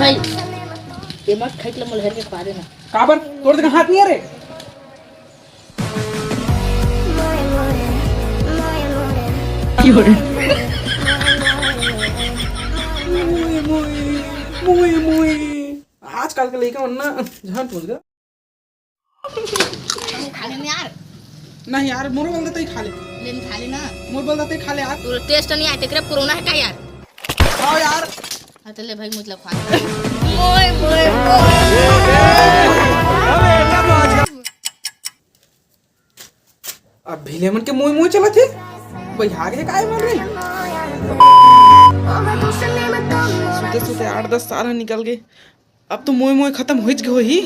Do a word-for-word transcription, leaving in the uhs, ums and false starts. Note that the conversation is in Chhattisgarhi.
ये मत खाई, ले मोला हेर के खवा देना। काबर? तोर जगह हाथ नहीं है रे। मोए, मोए, मोए, मोए। आजकल के लइका मन ना जान पूछ गा। खा ले ना यार। नहीं यार, मोर बल देते ही खा ले। ले ना, खा ले ना। मोर बल देते ही खा ले यार। तोर टेस्ट नहीं आए, तेकरे कोरोना है का यार? हाँ यार। हाँ, तो ले भाई, मुतला खा। मोए, मोए, मोए। अब भीले मन के मोए मोए चलत हे। भाई, हार के काय मन रे? सुते सुते आठ दस साल ह निकल गए। अब तो मोए मोए खत्म होइच गे होही।